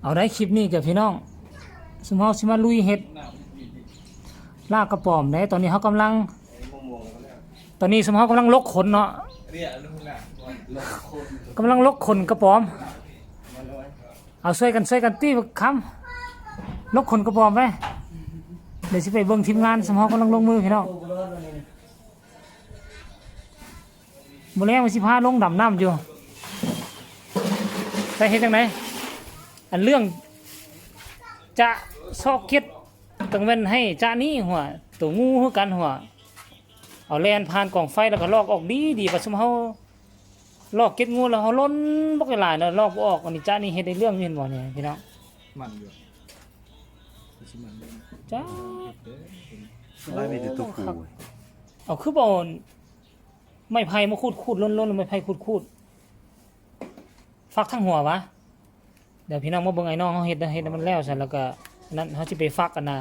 ເອົາໄດ້ ຄລິບນີ້ກະພີ່ນ້ອງ ຊຸມເຮົາຊິມາລຸຍເຮັດລາບກະປອມເດ້. ຕອນນີ້ເຮົາກຳລັງ ຕອນນີ້ຊຸມເຮົາກຳລັງຫຼົກຂົນເນາະ ກຳລັງຫຼົກຂົນກະປອມ. ເອົາ ຊ່ວຍກັນ ຊ່ວຍກັນຕິບັກຄຳ ຫຼົກຂົນກະປອມໄປ. ດຽວຊິໄປເບິ່ງທີມງານ ຊຸມເຮົາກຳລັງລົງມືພີ່ນ້ອງ. ມື້ແລງວ່າຊິພາລົງດຳນ້ຳຢູ່ ແຕ່ເຮັດຈັ່ງໃດ ອັນເລື່ອງຈະຊອກເກັດ ຕ້ອງແມ່ນໃຫ້ຈະນີ້ຫົວ ໂຕງູຄືກັນຫົວ ເອົາແລ່ນຜ່ານກອງໄຟ ແລ້ວກະລອກອອກດີໆ. ປະຊຸມເຮົາລອກເກັດງູແລ້ວ ເຮົາຫຼົ່ນບັກຫຼາຍໆ ແລ້ວລອກບໍ່ອອກ. ອັນນີ້ຈະນີ້ເຮັດໄດ້ເລື່ອງຢູ່ ເຫັນບໍ່ນີ້ພີ່ນ້ອງ ມັນຢູ່ ຊິມັນຢູ່ ຈ້າ ເດີ ສ່ວນຫຼາຍມີແຕ່ໂຕຜູ້. ເອົາ ຄືບໍ່ເອົາໄມ້ໄຜ່ມາຂູດໆ ຫຼົ່ນໆ ໄມ້ໄຜ່ຂູດໆ ຝັກທັງຫົວຫວາ? ດຽວພີ່ນ້ອງມາເບິ່ງອ້າຍນ້ອງເຮົາເຮັດເດີ ເຮັດໃຫ້ມັນແລ້ວຊະ ແລ້ວກະນັ້ນເຮົາຊິໄປຝັກອັນນະ.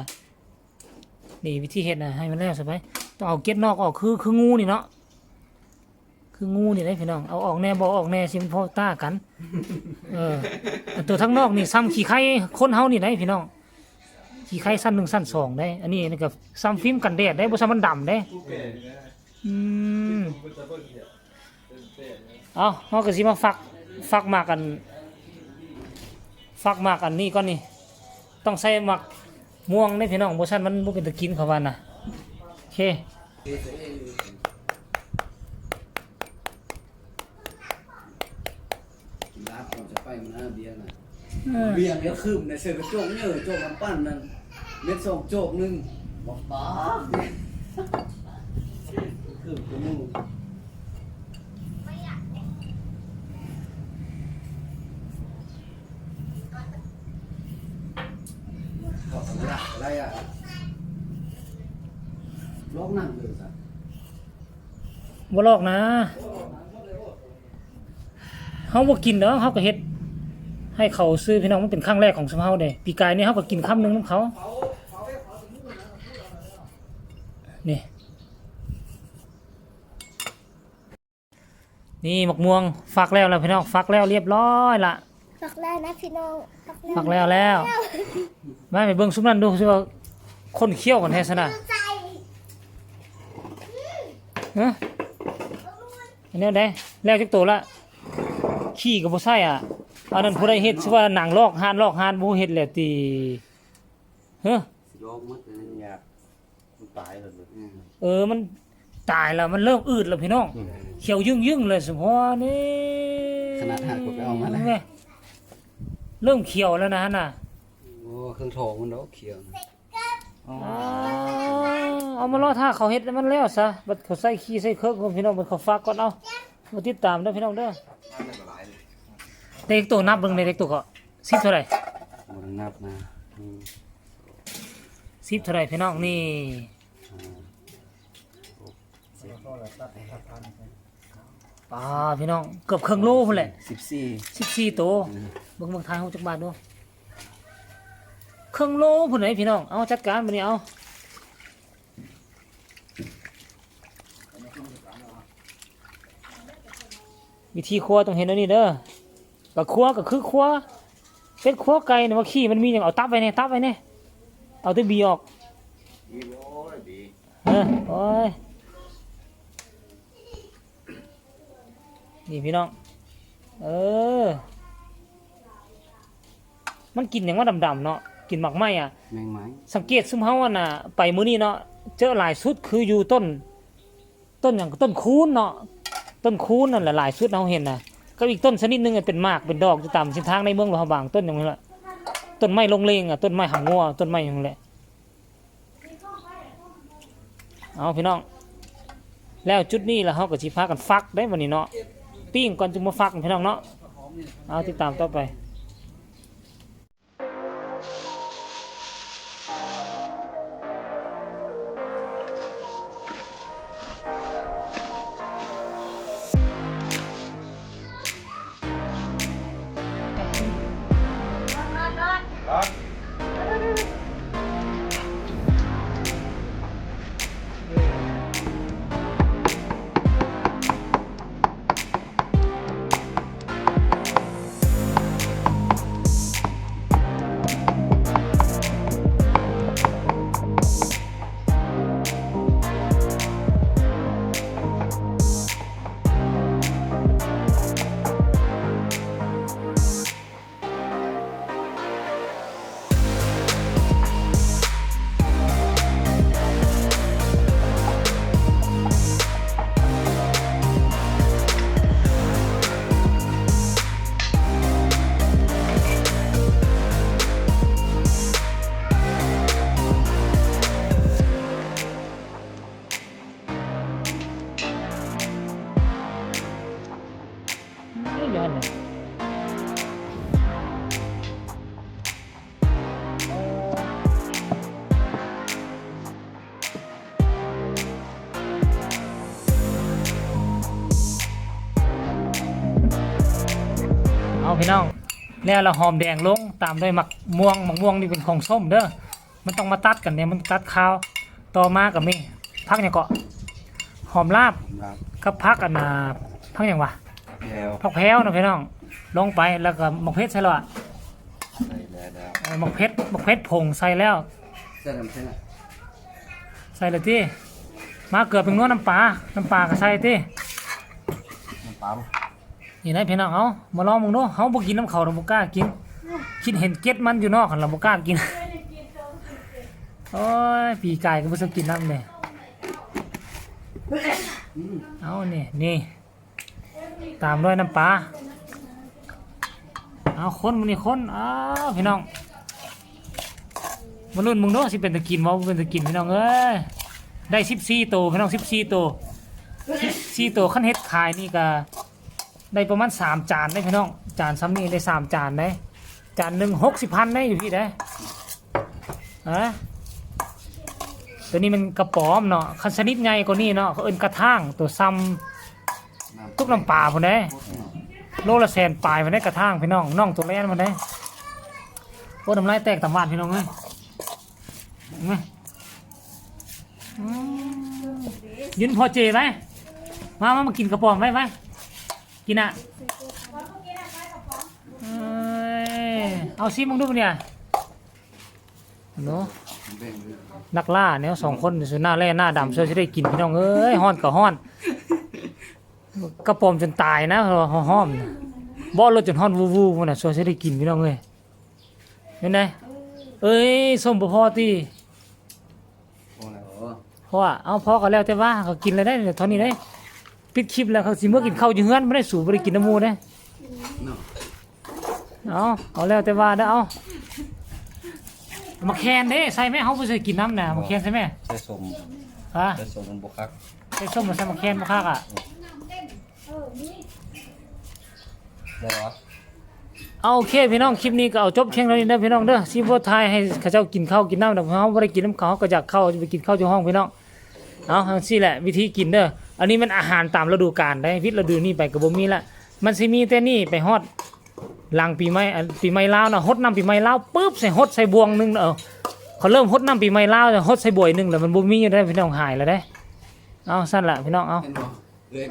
ນີ້ວິທີເຮັດນະ ໃຫ້ມັນແລ້ວຊະໄປ ຕ້ອງເອົາເກັດນອກອອກ ຄື ຄືງູນີ້ເນາະ ຄືງູນີ້ເດ້ພີ່ນ້ອງ. ເອົາອອກແດ່ ບໍ່ອອກແດ່ ຊິມັນພໍຕ້າກັນ. ເອີ ອັນໂຕທາງນອກນີ້ຊ່ຳຂີ້ໄຄຄົນເຮົານີ້ໄດ໋ພີ່ນ້ອງ ຂີ້ໄຄຊັ້ນໜຶ່ງຊັ້ນສອງໄດ໋. ອັນນີ້ ອັນນີ້ກະຊ່ຳຟິມກັນແດດໄດ໋ ບໍ່ຊ່ຳມັນດຳເດ້. ອືມ ເອົາ ເຮົາກະຊິມາຝັກ ຝັກໝາກອັນ ຝັກໝາກອັນນີ້ກ່ອນນີ້ ຕ້ອງໃສ່ໝາກມ່ວງເດ້ພີ່ນ້ອງ ບໍ່ຊັ້ນມັນບໍ່ເປັນຕາກິນ ເຂົາວ່ານະ. ໂອເຄ ກິນລາບກ່ອນຈະໄປນະ ເບຍນະ ເອີ ເບຍນະ ຄືມໃນເສືອກະໂຈກເຍີໂຈກນ້ຳປັ່ນນັ້ນ ເມັດສອງໂຈກໜຶ່ງ ບັກປາກ ຄືມກະໝູ ເຂົ້າທຳມະດາກະໄດ້ອະ ລອກໜັງເລີຍຊະ. ບໍ່ລອກນະ ເຮົາບໍ່ກິນດອກ ເຮົາກະເຮັດໃຫ້ເຂົາຊື່ພີ່ນ້ອງ ມັນເປັນຄັ້ງແລກຂອງຊຸມເຮົາເດ້. ປີກາຍນີ້ເຮົາກະກິນຄຳໜຶ່ງນຳເຂົານີ້. ນີ້ໝາກມ່ວງຝັກແລ້ວລະພີ່ນ້ອງ ຝັກແລ້ວລຽບລ້ອຍລະ ຝັກແລ້ວນະພີ່ນ້ອງ ຝັກແລ້ວ ຝັກແລ້ວແລ້ວ. ມາໄປເບິ່ງຊຸມນັ້ນດູ ຊິວ່າຄົນຂ້ຽວກັນແທ້ຊັ້ນນະ ຮະ ແນວໃດ ແລ້ວຈັກໂຕລະ ຂີ້ກະບໍ່ໃສ່ອະ. ອັນນັ້ນຜູ້ໃດເຮັດ ຊິວ່າໜັງລອກຮ້ານ ລອກຮ້ານ ບໍ່ເຮັດແລ້ວຕິ ຮະ ຊິລອກໝົດ ມັນຍາກ ມັນຕາຍແລ້ວເດີ ອືມ ເອີ ມັນຕາຍແລ້ວ ມັນເລີ່ມອືດແລ້ວພີ່ນ້ອງ ອືມ ຂຽວຍຶ່ງໆ ເລີຍ ສົມພໍນີ້ ຂະໜາດຫາກບໍ່ໄປເອົາມານະ ເລີ່ມຂຽວແລ້ວນະຫັ້ນນະ ໂອ້ ເຄື່ອງທອງມັນດອກຂຽວນະ ອໍ ເອົາມາລໍຖ້າເຂົາເຮັດໃຫ້ມັນແລ້ວຊະ ບັດເຂົາໃສ່ຂີ້ໃສ່ເຄີກ ພີ່ນ້ອງ ບັດເຂົາຟັກກ່ອນ ເອົາ ມາຕິດຕາມເດີພີ່ນ້ອງເດີ ເດັກໂຕນັບເບິ່ງແດ່ ເດັກໂຕກໍ ສິບເທົ່າໃດ ບໍ່ໄດ້ນັບນະ ອືມ ສິບເທົ່າໃດພີ່ນ້ອງ ນີ້ ອ່າ ປາ ພີ່ນ້ອງ ເກືອບເຄິ່ງໂລພຸ້ນແຫຼະ ສິບສີ່ ສິບສີ່ໂຕ ອືມ ເບິ່ງ ເບິ່ງຖ່າຍຮູບຈັກບາດດູ ເຄິ່ງໂລພຸ້ນໃດ໋ພີ່ນ້ອງ ເອົາ ຈັດການບາດນີ້ ເອົາ ວິທີຄົວຕ້ອງເຮັດແນວນີ້ເດີ ກະຄົວກະຄືຄົວເປັດຄົວໄກ່ນີ້ ວ່າຂີ້ມັນມີຫຍັງ ເອົາຕັບໄວ້ແດ່ ຕັບໄວ້ແດ່ ເອົາແຕ່ບີອອກ ບີ ໂອ້ຍ ບີ ເອີ ໂອ້ຍ ນີ້ພີ່ນ້ອງ ເອີ ມັນກິນຫຍັງວະດຳໆເນາະ ກິນໝາກໄມ້ອະ ແມງໄມ້ ສັງເກດຊຸມເຮົາຫັ້ນນະ ໄປມື້ນີ້ເນາະ ເຈີຫຼາຍສຸດຄືຢູ່ຕົ້ນ ຕົ້ນຫຍັງ ຕົ້ນຄູນເນາະ ຕົ້ນຄູນນັ້ນແຫຼະຫຼາຍສຸດເຮົາເຫັນນະ ກັບອີກຕົ້ນຊະນິດໜຶ່ງເປັນໝາກເປັນດອກຢູ່ຕາມເສັ້ນທາງໃນເມືອງຫຼວງພະບາງ ຕົ້ນຫຍັງນີ້ລະ ຕົ້ນໄມ້ລົງເລງອະ ຕົ້ນໄມ້ຫາງົວ ຕົ້ນໄມ້ຫຍັງແຫຼະ ເອົາພີ່ນ້ອງ ແລ້ວຈຸດນີ້ລະເຮົາກະຊິພາກັນຟັກເດ້ບາດນີ້ເນາະ ປີ້ງກ່ອນຈຶ່ງມາຟັກພີ່ນ້ອງເນາະ ເອົາຕິດຕາມຕໍ່ໄປ. ເ ແລ້ວລະຫອມແດງລົງ ຕາມດ້ວຍໝາກມ່ວງ. ໝາກມ່ວງນີ້ເປັນຂອງສົ້ມເດີ ມັນຕ້ອງມາຕັດກັນເດ ມັນຕັດຄາວ. ຕໍ່ມາກໍມີຜັກຫຍັງເກາະ ຫອມລາບ ກັບຜັກອັນນ່າ ຜັກຫຍັງຫວາ ແພວ ຜັກແພວເນາະພີ່ນ້ອງ. ລົງໄປ ແລ້ວກໍໝາກເຜັດໃສ່ແລ້ວ ໃສ່ແລ້ວ ເອີ ໝາກເຜັດ ໝາກເຜັດຜົງໃສ່ແລ້ວ ໃສ່ນ້ຳເສັ້ນ ໃສ່ແລ້ວຕິ. ມາເກືອ ແປ້ງນົວ ນ້ຳປາ ນ້ຳປາກໍໃສ່ຕິ ນ້ຳປາ ນີ້ນະພີ່ນ້ອງ. ເອົາ ມາລອງເບິ່ງດູ ເຮົາບໍ່ກິນນຳເຂົາ ເຮົາບໍ່ກ້າກິນ. ຄິດເຫັນເກັດມັນຢູ່ນອກຫັ້ນລະ ບໍ່ກ້າກິນ. ໂອ້ຍ ປີກາຍກໍບໍ່ຊອບກິນນຳເດ້. ເອົາ ນີ້ ນີ້ ຕາມດ້ວຍນ້ຳປາ. ເອົາ ຄົນ ມື້ນີ້ຄົນ ອ້າວ ພີ່ນ້ອງ ມາລຸ້ນເບິ່ງດູ ຊິເປັນຕາກິນບໍ່ ບໍ່ເປັນຕາກິນ ພີ່ນ້ອງເອີຍ. ໄດ້ສິບສີ່ໂຕ ພີ່ນ້ອງ ສິບສີ່ໂຕ ສິບສີ່ໂຕ. ຄັນເຮັດຂາຍນີ້ກໍໄດ້ປະມານສາມຈານເດ້ ພີ່ນ້ອງ. ຈານສ່ຳນີ້ໄດ້ສາມຈານເດ້. ຈານໜຶ່ງຫົກສິບພັນໄດ້ຢູ່ພີ້ເດ້. ຮະ ໂຕນີ້ມັນກະປອມເນາະ. ຄັນຊະນິດໃຫຍ່ກວ່ານີ້ເນາະ ເຂົາເອີ້ນກະທາງ ໂຕສ່ຳຕຸກນ້ຳປາພຸ້ນເດ້. ໂລລະແສນປາຍພຸ້ນເດ້ ກະທາງ ພີ່ນ້ອງ. ນ້ອງໂຕແລນພຸ້ນເດ້. ໂອ້ ນ້ຳລາຍແຕກຕາມຫວາດ ພີ່ນ້ອງເອີຍ. ອືມ ຢືນພໍເຈໄວ້ ມາ ມາ ມາກິນກະປອມໄວ້ ໄວ້ ກິນນະ. ເອີຍ ເອົາຊີມເບິ່ງດູນີ້ ເນາະ. ນັກລ່າແນວສອງຄົນ ສຸໜ້າແລ່ໜ້າດຳ ຊ່ວຍຊິໄດ້ກິນ ພີ່ນ້ອງເອີຍ. ຮ້ອນກໍຮ້ອນ ກະປອມຈົນຕາຍນະ ຮ້ອນ ຮ້ອນ ບໍ່ ລົດຈົນຮ້ອນວູໆ ພຸ້ນນະ ຊ່ວຍຊິໄດ້ກິນ ພີ່ນ້ອງເອີຍ. ເປັນໃດ? ເອີຍ ສົ້ມບໍ່ພໍຕິ? ພໍແລ້ວ ພໍ ເອົາ ພໍກໍແລ້ວແຕ່ວ່າ ເຂົາກິນແລ້ວໄດ໋ ເທົ່ານີ້ໄດ໋. ປິດຄລິບແລ້ວ ເຂົາຊິເມືອກິນເຂົ້າຢູ່ເຮືອນ ບໍ່ໄດ້ ສູບໍ່ໄດ້ກິນນຳໝູ່ເດ້. ເອົາ ເອົາແລ້ວແຕ່ວ່າເດີ. ເອົາ ໝາກແຄນເດ້ ໃສ່ແມ້? ເຮົາບໍ່ໃສ່ກິນນຳນະ. ໝາກແຄນໃສ່ແມ້? ໃສ່ສົ້ມ ຮະ? ໃສ່ສົ້ມມັນບໍ່ຄັກ. ໃສ່ສົ້ມ ໃສ່ໝາກແຄນບໍ່ຄັກອະ. ໄດ້ຫວາ? ເອົາ ໂອເຄ ພີ່ນ້ອງ ຄລິບນີ້ກໍເອົາຈົບພຽງເທົ່ານີ້ເດີ ພີ່ນ້ອງເດີ. ຊິບໍ່ຖ່າຍໃຫ້ເຂົາເຈົ້າກິນເຂົ້າກິນນ້ຳດອກ ເຮົາບໍ່ໄດ້ກິນນຳເຂົາ ເຮົາກໍຢາກເຂົ້າ ໄປກິນເຂົ້າຢູ່ຫ້ອງ ພີ່ນ້ອງ. ເອົາ ຈັ່ງຊີ້ແຫຼະ ວິທີກິນເດີ. ອັນນີ້ແມ່ນອາຫານຕາມລະດູການໄດ໋ ວິດລະດູນີ້ໄປກໍບໍ່ມີລະ. ມັນຊິມີແຕ່ນີ້ໄປຮອດຫຼັງປີໃໝ່ ອັນ ປີໃໝ່ລາວນະ. ຫົດນ້ຳປີໃໝ່ລາວປຶບ ໃສ່ ຫົດໃສ່ບ່ວງໜຶ່ງ ເອີ ເຂົາເລີ່ມຫົດນ້ຳປີໃໝ່ລາວ ຫົດໃສ່ບວຍໜຶ່ງ ແລ້ວມັນບໍ່ມີຢູ່ໄດ໋ ພີ່ນ້ອງ ຫາຍແລ້ວເດ້. ເອົາ ຊັ້ນລະ ພີ່ນ້ອງ ເອົາ.